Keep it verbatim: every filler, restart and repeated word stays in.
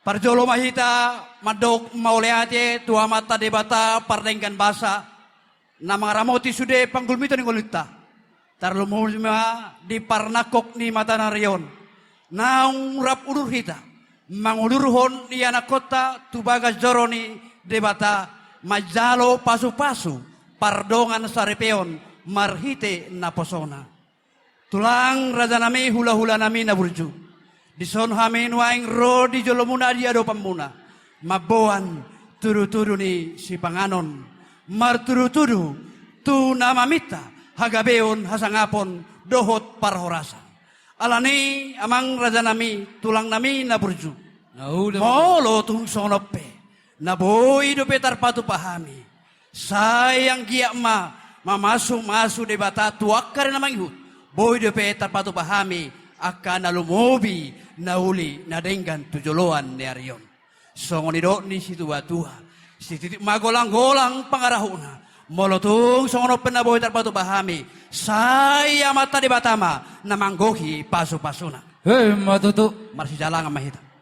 Parjolo ma hita mandok mauliate tu Amanta Debata pardenggan basa, na mangaramoti sude panggulmiton ni ngolunta. Tarlumobi ma di parnangkok ni matanari on, naung rap udur hita mangudurhon ianakkonta tu bagas joro ni Debata, manjalo pasupasu pardongan saripeon marhite naposona. Tulang, rajanami, hulahulanami na burju, dison hami nuaeng ro di jolomuna, di adopanmuna, mamboan tudutudu ni sipanganon, martudutudu tu na maminta hagabeon, hasangapon dohot parhorasan. Alani, amang, rajanami, tulangnami na burju, na uli, molo tung songon on pe na boi dope tarpatupa hami, sai anggiat ma mamasumasu Debata tu angka ari na mangihut, boi dope tarpatupa hami angka na lumobi, na uli, na denggan tu joloan ni ari on. Songon nidok ni situatua, sititi ma golanggolang pangarahutna. Molo tung songon on pe na boi tarpatupa hami, sai Amanta Debata ma na manggohi pasupasuna. Emma tutu. Marsijalangan ma hita.